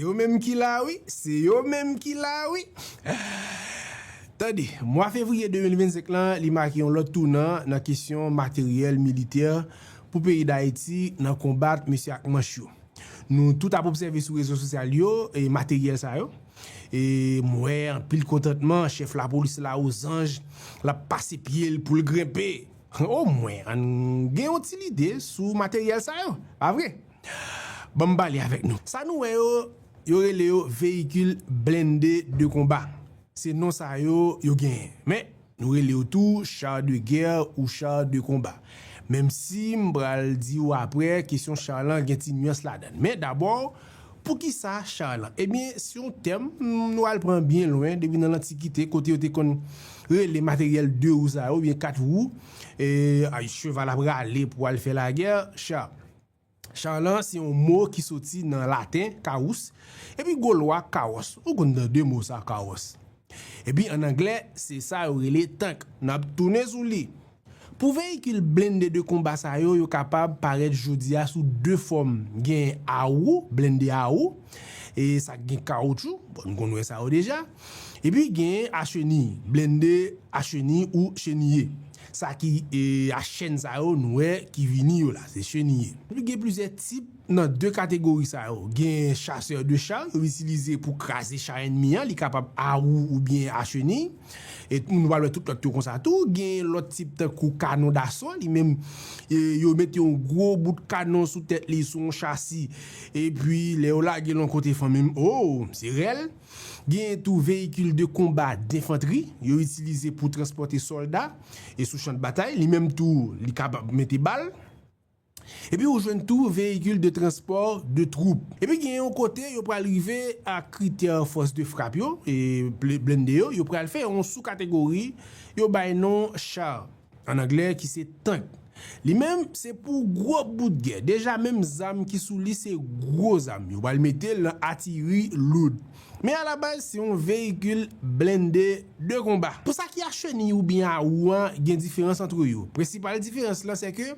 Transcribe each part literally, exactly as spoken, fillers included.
Yo menm ki la wi, se yo menm ki la wi. Tande, mwa fevriye de mil vennsenk lan, li make yon lòt tounan nan kesyon materyèl militè pou peyi Dayiti nan konbat mesye ak manch yo. Nou tout ap obsève sou rezo sosyal yo e materyèl sa yo. E m wè anpil kontantman, chèf lapolis la ozanj, l ap pase pye l pou l grenpe. Omwen, ann gen yon ti lide sou materyèl sa yo, pa vre? Ban m pale avèk nou. Sa nou wè yo, yo rele yo veyikil blende de konba. Se non sa yo, yo genyen. Men, nou rele yo tou char de guerre ou char de combat. Menm si m pral di w apre, kesyon char lan gen ti nyans ladan l. Men dabò, poukisa char lan? Ebyen, se yon tèm nou al pran byen lwen, depi nan lantikite, kote yo te konn rele materyèl de wou sa yo, oubyen kat wou, e, ay, cheval ap rale pou al fè lagè, cha. Char lan se yon mo ki soti nan laten, carus, epi golwa, kawòs. Ou konn tande mo sa, kawòs. Epi ann anglè, se sa yo rele tank. N ap tounen sou li. Pou veyikil blende de konba sa yo, yo kapab parèt jodi a sou de fòm. Gen a wou, blende a wou, e sa k gen kawotchou, bon, nou konn wè sa yo deja. Epi gen a cheni, blende a cheni ou cheniye. Sa ki, e, a chèn sa yo, nou wè ki vini yo la, se cheniye. Epi gen plizyè tip nan de kategori sa yo. Gen chasè de cha, yo itilize pou kraze cha ènmi an, li kapab a wou oubyen a cheni. E nou pral wè tout lòt yo konsa tou. Gen lòt tip tankou kanon daso, li menm, e, yo mete yon gwo bout kanon sou tèt li, sou yon chasi. Epi, lè yo lage l yon kote, fanmi m, o, se rèl. Gen tou veyikil de konba denfantri, yo itilize pou transpòte sòlda e sou chan de batay. Li menm tou, li kapab mete bal. Epi ou jwenn tou veyikil de transpò de twoup. Epi gen yon kote yo pral rive ak kritè fòs de frap yo, e ble-, blende yo, yo pral fè yon sou kategori, yo bay non char, ann anglè, ki se tank. Li menm, se pou gwo bout gè. Deja, menm zam ki sou li, se gwo zam. Yo pral mete l nan atiri loud. Men alabaz, se yon veyikil blende de konba. Pou sa ki a cheni oubyen a wou an, gen diferans ant yo. Prensipal diferans lan, se ke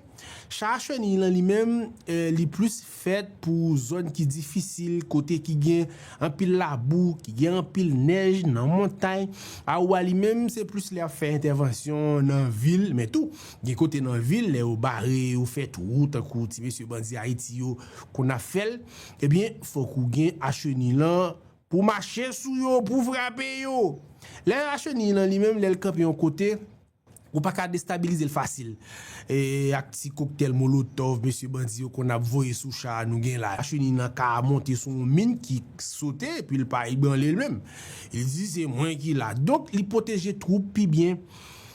cha a cheni lan li menm, e, li plis fèt pou zòn ki difisil, kote ki gen anpil labou, ki gen anpil nèj nan montay. A wou a li menm, se plis lè y ap fè entèvansyon nan vil, men tou, gen kote nan vil, lè yo bare, yo fè twou, tankou ti mesye bandi Ayiti yo konn ap fè l, ebyen, fòk ou gen a cheni lan pou mache sou yo, pou frape yo. Lè a cheni lan li menm, lè l kanpe yon kote, ou pa ka destabilize l fasil. E, ak ti koktèl molotòv, mesye bandi yo konn ap voye sou cha a nou gen la. A cheni lan ka monte sou yon min ki sote, epi l pa ebranle l menm. Li di, "Se mwen ki la." Donk, li pwoteje twoup pi byen.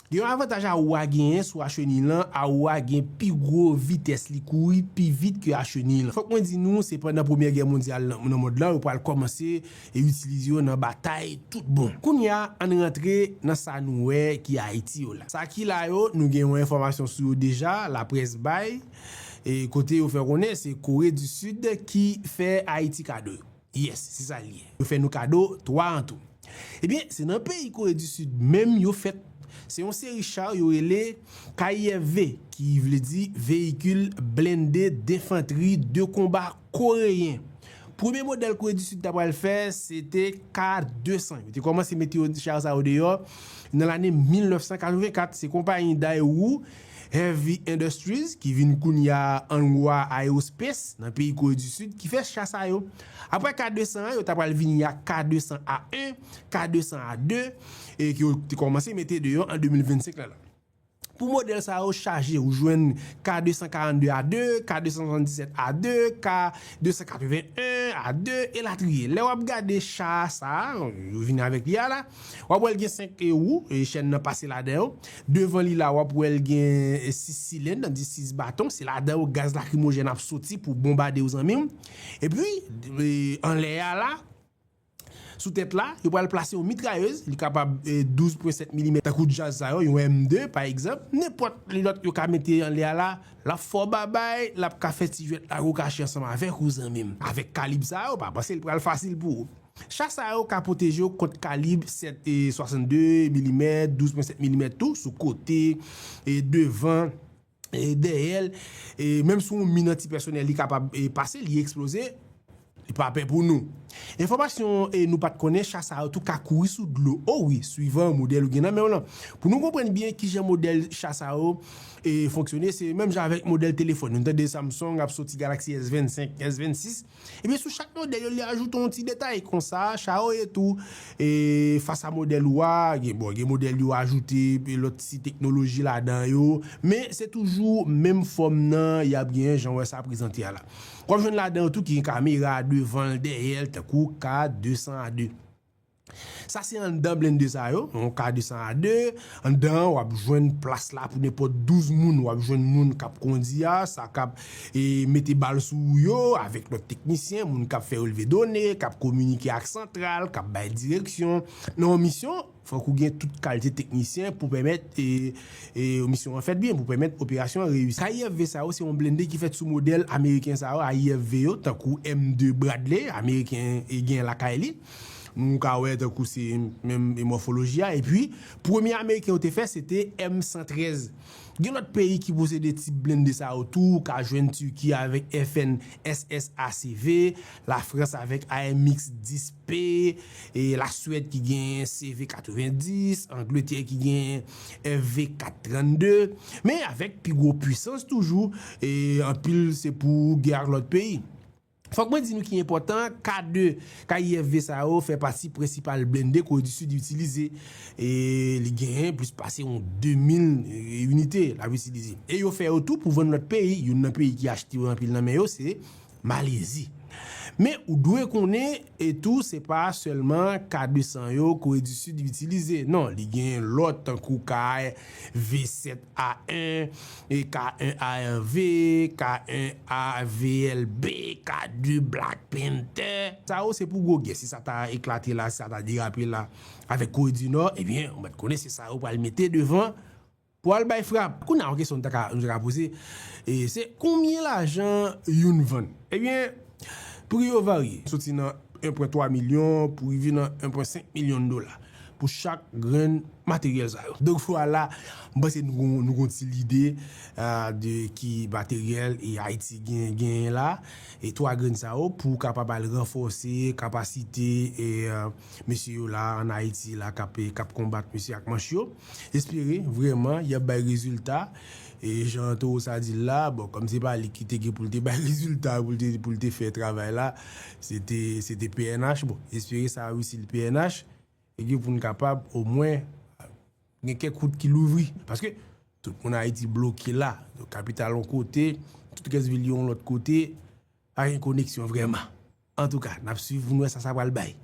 Gen yon avantaj a wou a genyen sou a cheni lan, a wou a gen pi gwo vitès, li kouri pi vit ke a cheni lan. Fòk mwen di nou, se pandan Premyè Gè Mondyal nan, nan mond lan, yo pral kòmanse e itilize yo nan batay tout bon. Kounye a, ann rantre nan sa nou wè ki Ayiti yo la. Sa ki la yo, nou gen yon enfòmasyon sou yo deja, laprès bay, e kote yo fè konnen se Kore di Sid ki fè Ayiti kado yo. Yes, se sa l ye. Yo fè nou kado twa an tou. Ebyen, se nan peyi Kore di Sid menm yo fèt. Se yon seri cha yo rele K I F V, ki vle di veyikil blende denfantri de konba koreyen. Premye modèl Kore di Sid ta pral fè, se te K de san. Yo te kòmanse mete yo, cha sa yo deyò nan lane mil nèf san katrevenkat. Se konpayi Daewoo Heavy Industries, ki vin kounye a Hanwha Aerospace, nan peyi Kore di Sid, ki fè cha sa yo. Apre K de san an, yo ta pral vini ak K de san A en, K de san A de, e ke yo te kòmanse mete deyò an de mil vennsenk la la. Pou modèl sa yo chaje, ou jwenn K de san karannde A de, K de san swasanndisèt A de, K de san katreven en A de, elatriye. Lè w ap gade cha sa, yo vini avèk li a la, w ap wè l gen senk wou, e chèn nan pase ladan yo. Devan li la, w ap wè l gen, e, sis silenn, nan di sis baton. Se ladan yo gaz lakrimojèn ap soti pou bonbade w, zanmi m. Epi, e, anlè a la, sou tèt la, yo pral plase yon mitrayèz, li kapab, e, douz pwen sèt milimèt, tankou djaz sa yo, yon M de, pa egzanp. Nenpòt lòt yo ka mete anlè a la, l ap fè w babay, l ap ka fè ti jwèt lago kache ansanm avèk ou, zanmi m. Avèk kalib sa yo, pa panse l pral fasil pou ou. Cha sa yo ka pwoteje w kont kalib sèt e swasanndde milimèt, douz pwen sèt milimèt tou, sou kote, e devan, e dèyè l, e menm si yon min antipèsonèl li kapab, e pase, li eksploze. Li pa pè pou nou. Enfòmasyon e nou pa t konnen, cha sa yo tou ka kouri sou dlo. O wi, swivan modèl ou gen nan men w lan. Pou nou konprann byen kijan modèl cha sa yo e fonksyone, se menm jan avèk modèl telefòn. Nou tande Samsung ap soti Galaxy S vennsenk, S vennsis. Ebyen, sou chak modèl yo, li ajoute yon ti detay. Konsa, cha yo ye tou e fas a modèl ou a, gen, bon, gen modèl yo ajoute e lòt ti teknoloji ladan yo, men se toujou menm fòm nan y ap genyen, jan w wè sa prezante a la. W ap jwenn ladan yo tou ki gen kamera devan l, dèyè l, tankou K de san a de. Sa se anndan blende sa yo, yon K de san a de. Anndan an, w ap jwenn plas la pou nenpòt douz moun. W ap jwenn moun k ap kondi a, sa k ap e, mete bal sou ou yo, avèk lòt teknisyen, moun k ap fè relve done, k ap kominike ak santral, k ap bay direksyon. Nan yon misyon, fòk ou gen tout kalite teknisyen pou pèmèt e, e, misyon an fèt byen, pou pèmèt operasyon an reyisi. K I F V sa yo, se yon blende ki fèt sou modèl ameriken sa yo, A I F V yo, tankou M de Bradley, ameriken e gen lakay li. Nou ka wè tankou se menm mòfoloji a. Epi, premye ameriken yo te fè, se te M san trèz. Gen lòt peyi ki posede tip blende sa yo tou, ou ka jwenn Tiki avèk F N S S A C V, Lafrans avèk A M X dis P, e Laswèd ki gen C V katrevenndis, Angletè ki gen F V kat trannde, men avèk pi gwo pwisans toujou, e anpil se pou gè ak lòt peyi. Fòk mwen di nou ki enpòtan, K de, K I F V sa yo fè pati prensipal blende Kore di Sid itilize. E li genyen plis pase yon de mil inite l ap itilize. E yo fè yo tou pou vann lòt peyi. Youn nan peyi ki achte yo anpil nan men yo, se Malezi. Men ou dwe konnen e tou, se pa sèlman K de san yo Kore di Sid itilize. Non, li genyen lòt tankou K V sèt A en, e K en A R V, K en A V L B, K de Black Panther. Sa yo se pou gwo gè. Si sa ta eklate la, si sa ta derape la avèk Kore di Nò, ebyen, ou mèt konnen se sa yo pral mete devan pou al bay frap. Kounye a, yon kesyon nou ta ka, nou ta ka poze, e, se konbyen lajan youn vann? Ebyen, pri yo varye. Soti nan en pwen twa milyon pou rive nan en pwen senk milyon dola pou chak grenn materyèl sa yo. Donk, vwala, m panse nou gon, nou gon ti lide, a, de ki materyèl e Ayiti gen, genyen la. E twa grenn sa yo, pou kapab al ranfòse kapasite e, a, mesye yo la ann Ayiti la k ap, k ap konbat mesye ak manch yo. Espere vrèman y ap bay rezilta. E jan Toro sa di l la, bon, kòm se pa li ki te gen pou l te bay rezilta, pou l te, pou l te fè travay la, se te, se te P N H. Bon, espere sa reyisi l P N H. E gen pou n kapab, omwen, gen kèk wout ki louvri. Paske tout moun Ayiti bloke la. Kapital yon kote, tout rès vil yo yon lòt kote, pa gen koneksyon vrèman. Antouka, n ap swiv pou n wè sa sa pral bay.